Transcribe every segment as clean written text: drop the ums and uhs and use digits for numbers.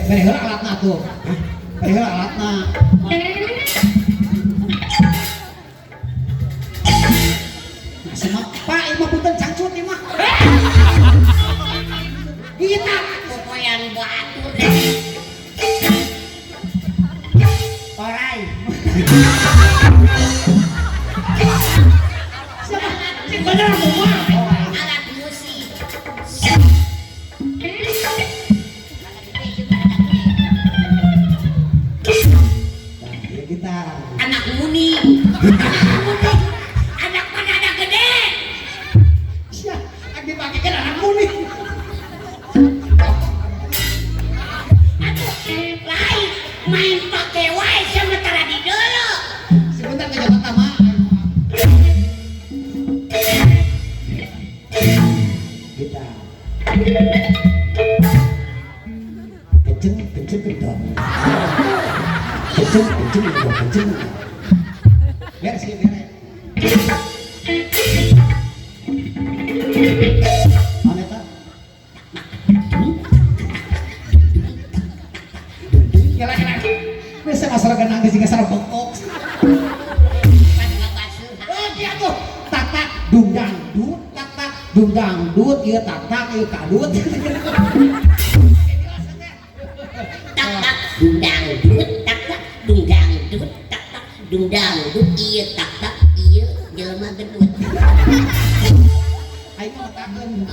Bere heula alatna atuh. Hah? Bere heula alatna. Nah, sama Pak, ieu mah punten cangcut ieu mah. Gitar Popoyan batur. Orai. Siapa? Cik bener mah. Alat musik. Nah, ieu gitar. Anak muni. Anak muni. Anak mana anak gede. Sia, dipakekeun anak muni. Aduh, lain main pake wae sementara di dulu. Sebentar ke Jakarta mah. Gitar. Kenceng, kenceng, kendor. Kenceng, kenceng, kendor, kenceng. Beres sih, beres. Mana eta? Kela, kela. Biasa masalah genang geus jiga sareng bengkok. Pan ngabasuh. Oh, kia tuh. Tak tak dung dangdut, tak tak dung dangdut, ieu tak tak ieu kadut. Tak tak dung dangdut, tak tak dung dangdut, tak tak dung dangdut, ieu tak tak ieu jelema gendut. Aing mah metakeun.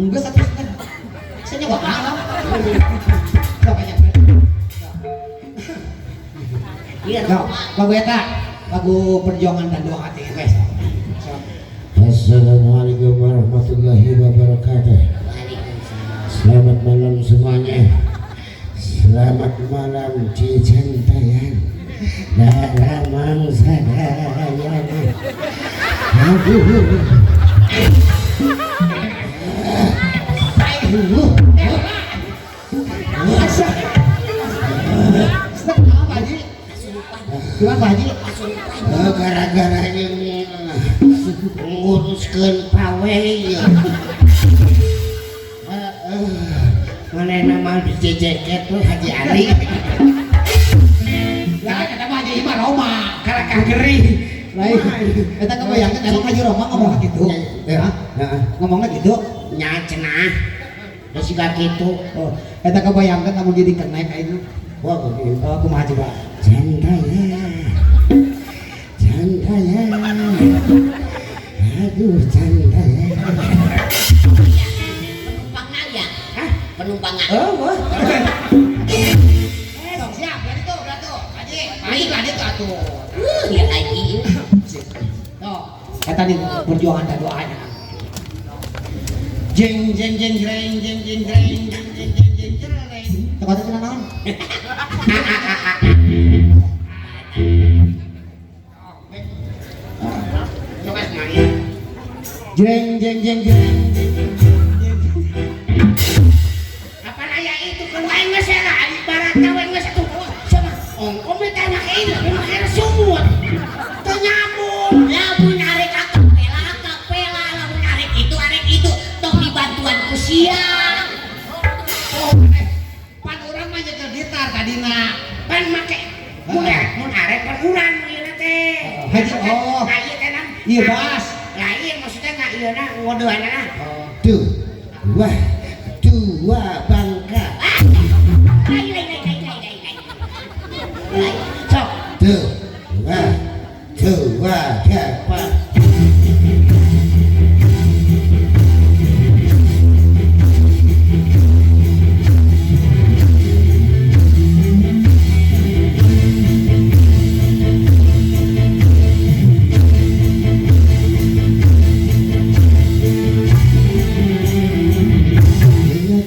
Geus atuh kan. Saya nyawa malam. Sok aja. Ieu Yo, lagu eta, lagu perjuangan dan doa hati guys. Sok. Assalamualaikum warahmatullahi wabarakatuh. Waalaikumsalam. Selamat malam semuanya. Selamat malam Cicantayan. Dalam sadayana. Aduh. Aduh. Asa. Stek naon Pak Haji? Kasurupan. Gimana Pak Haji? Kasurupan. Oh, gara-gara ini nguruskeun pawe ya. Mana nama dijejeket tuh Haji Ali. Lah kata Pak Haji mah Roma. Kalakah gerih. Lain. Eta kebayangkeun emang Haji Roma ngomong gitu. Ya. Hah? Ngomongnya gitu. Nya cenah. Da siga kitu. Oh, eta kebayangkeun lamun jadi kenek aing. Wah, begitu. Oh, kumaha coba? Cantaya. Cantaya. Aduh, cantaya. Penumpangna ya? Hah? Penumpangna. Oh, wah. Sok siap, berarti tuh, berarti tuh. Haji, Haji lah itu atuh. Ya lagi. Tuh, eta nih perjuangan dan doanya. Jeng jeng jeng jeng jeng jeng jeng jeng jeng jeng jeng jeng. Toko teh cenah naon? Coba nyanyi. Jeng jeng jeng jeng jeng jeng jeng. Apa aya itu kan wae geus era ibarat we geus atuh. Sama ongkom teh make ini, make sumut. Teu nyambung. Lamun arek akapela, akapela, lamun arek itu, arek itu, tong dibantuan ku sia. Oh, pan urang mah nyekel gitar tadina. Pan make mun mun arek pan urang ieu teh. Haji, oh. Nah, ieu teh nam. Iya bass. Lain maksudnya nggak ieu na ngodohanna. Oh. Tuh. Wah, dua bangka. Lain, lain, lain, lain, lain, lain. Lain. Sok. Tuh. Wah, dua dapat.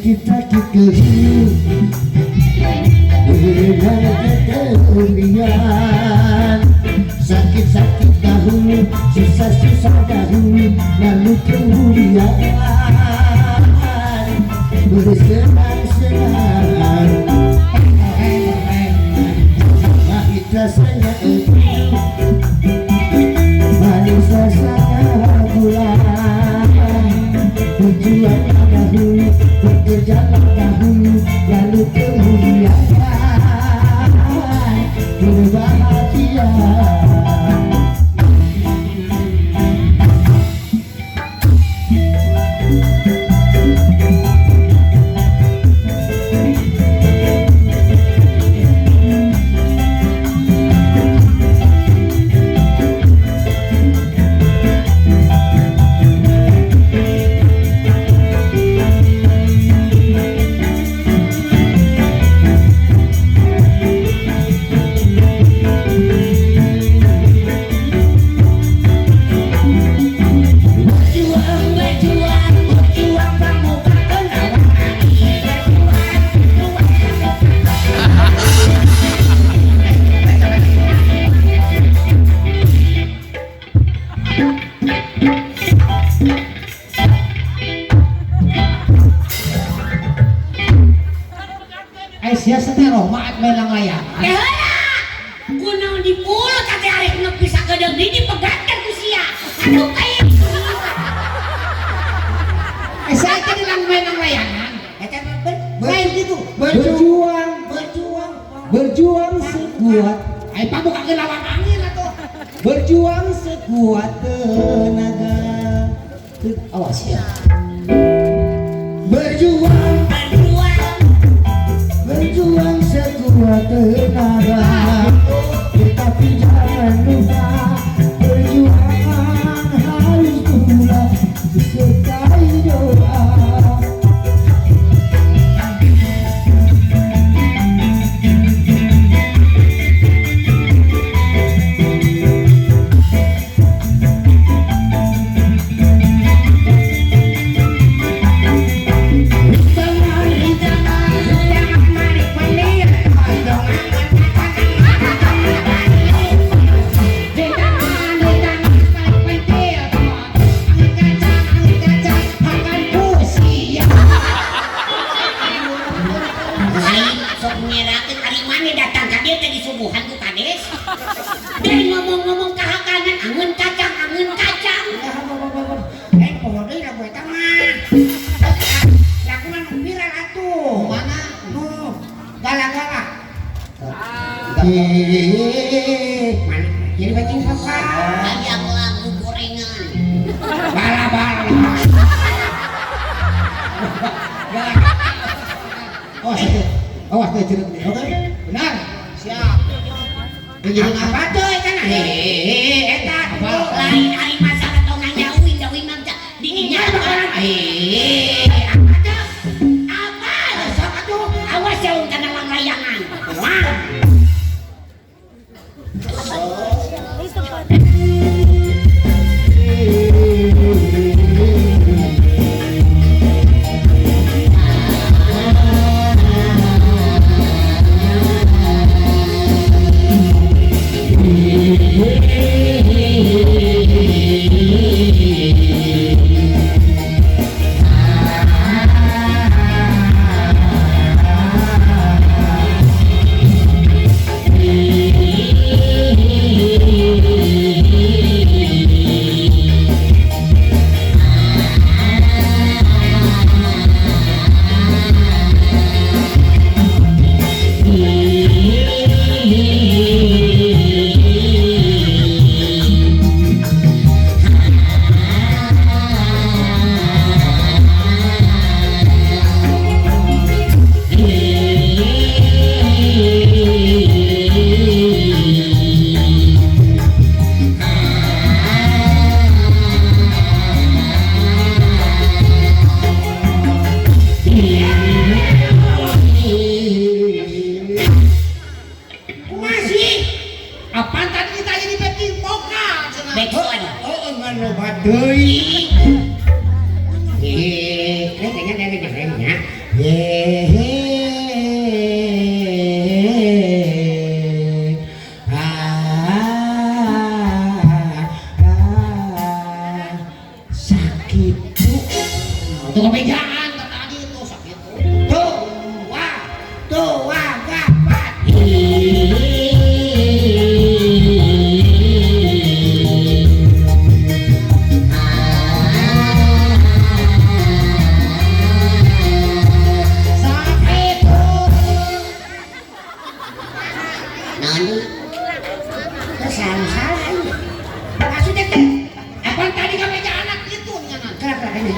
Kita kemudian sakit-sakit dahulu, susah-susah dahulu, lalu kemudian bersenang-senang. Pahit rasanya itu, manis rasanya gula. Tujuannya dahulu, bekerja dahulu. Ai sia setero mah melang layangan. Ya heula. Kunaon dipulut teh arek nepi sakedeung deui dipegatkeun ku sia. Aduh kai. Saya tadi lang melang layangan. Eta Lain gitu. Berjuang, Berjuang, berjuang, berjuang sekuat. Ai pabukakeun lawang angin atuh. Berjuang sekuat tenaga. Awas ya. Berjuang, Berjuang. berjuang sekuat tenaga. Tetapi jangan lupa berjuang harus pula disertai doa. Lain sok ngerakeun ari maneh datang ka dieu teh disuguhan ku kades. Dari ngomong-ngomong kahakanan angeun kacang angeun kacang. Eh, poho deui lagu eta mah. Lagu mah nu viral atuh. Mana? Nu gala-gala. Mana? Jadi backing vokal. Hayang lagu gorengan. Bala-bala. Awas itu. Awas teh cerut nih. Oke? Benar. Siap. Jadi Apa tuh eta nah? Hehehe, eta Apa? Lain ari masalah tong nanya uing da uing mah didinya Ini orang. Hehehe, apa tuh? Apa? Sok atuh. Awas ya kana lang layangan. Wah. Kumaha sih? Apaan tadi kita jadi backing vokal cenah. Backsound. Oh, ngan loba deui. Eh, kayaknya ada ngerengnya. Hehehe. Ah, ah, sakit tuh. Tuh kebejaan tadi itu sakit. Tuh, wah, tuh, wah, gapat. Sakit. Naon deui? Salah-salah ini. Maksudnya teh, Apaan tadi kebejaan anak itu nyanan. gerak-gerak ini.